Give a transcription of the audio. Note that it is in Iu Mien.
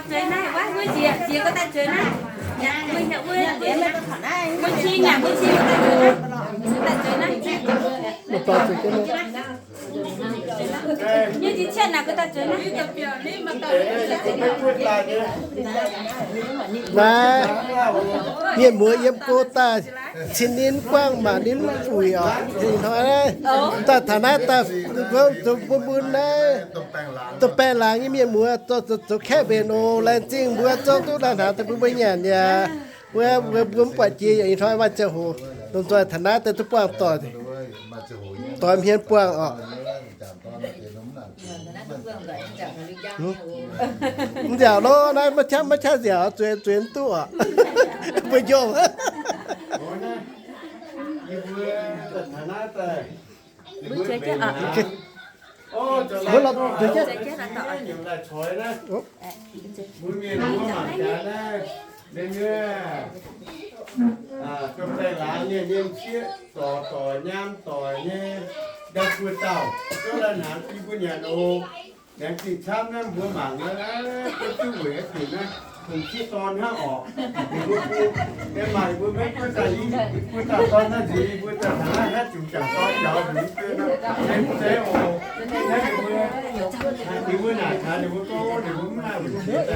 Zueiz naaiv, wuov, wuov njiec, njiec ga'daaih zueiz naaiv. Mbuo nyanc, mbuo, mbuo nyanc, mbuo nyanc ga'daaih zueiz naaiv. Mbuo dorh zueiz jienv naaiv. Nyei njiec cietv naaic ga'daaih zueiz naaiv. Naaiv mienh muoz yiem go daaih cin ninh buangh maac ninh uix oc. Ih hnoi naaiv daaih taux naaiv daaih zoux bun mbuo naaiv domh baengh laangz nyei mienh muoz zoux kaeqv mbenc oc. Laengz zingh mbuo zoux duqv lai-hnaangx daaih bun mbuo nyanc yaac mbuo, mbuo, mbuo mv buatc jiex yaac ih hnoi maaih ziangh hoc lomh nzoih taux naaiv daaih duqv buangh doic, doix hmien buangh oc. Mv nziaauc lo, naaiv maiv qaqv, maiv qaqv nziaauc, zueiz, zueiz mv duqv oc. Mbuo njormh. Mbuo zueiz jienv oc. Mbuo lorz zueiz jienv. Mbuo mienh mbuo mangc gaax naaiv, mienh mbuo, domh baengh laangz nyei mienh sieqv zorc doic nyaam doic nyei, ndau buo dauh, zouv lai-hnaangx bun mbuo nyanc oc. Laengz zingh camv naaiv mbuo mangc naaiv, duqv weic aqv diuc naaiv, hungh sieqv dorn hnangv orqc. Ninh mbuo bun, ninh maaih mbuo maiv buo dauh, buo dauh dorn naaiv nziex, mbuo dauh hnaangx naaiv jungx jangc dorn njaaux mbuo mv duqv naaiv, mv zeiz oc. Naaiv ninh mbuo, ninh mbuo naaic taux ninh mbuo gorngv ninh mbuo mv haih weic